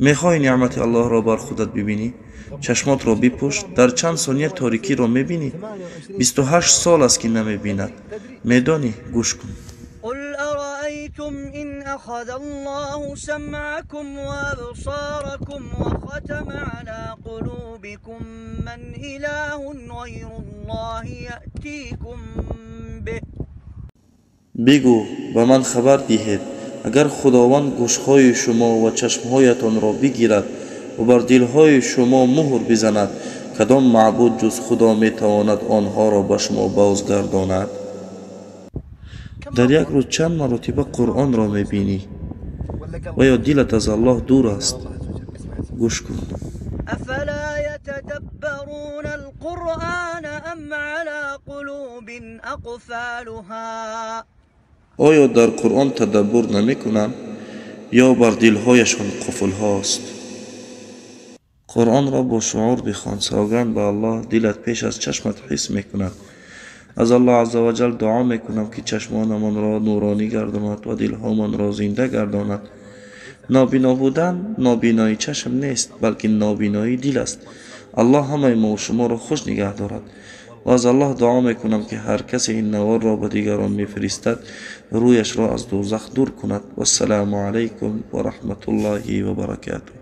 میخوای نعمت الله را بر خودت ببینی؟ چشمات را بپوش، در چند ثانیه تاریکی را میبینی. 28 سال است که نمیبیند. میدانی؟ گوش کن. قل أرأيتم إن أخذ الله سمعكم وأبصاركم وختم على قلوبكم من إله غير الله يأتيكم به. بگو به من خبر دهید اگر خداوند گوشهای شما و چشمهایتان را بگیرد و بر دلهای شما مهر بزند، کدام معبود جز خدا میتواند آنها را به شما بازگرداند؟ در یک روز چند مرتبه قرآن را میبینی و یا دلت از الله دور است؟ گوش کن. افلا يتدبرون القرآن ام على قلوب اقفالها. آیا در قرآن تدبر نمی کنند یا بر دلهایشان قفل هاست؟ قرآن را با شعور بخوان. سوگند به الله دلت پیش از چشمت حس میکند. از الله عزوجل دعا میکنم که چشمانمان را نورانی گرداند و دلهامان را زنده گرداند. نابینا بودن نابینایی چشم نیست، بلکه نابینایی دل است. الله همه ما و شما را خوش نگه دارد. و از الله دعا میکنم که هر کسی این نوار را به دیگران میفرستد رویش را از دوزخ دور کند. و السلام علیکم و رحمت الله و برکاته.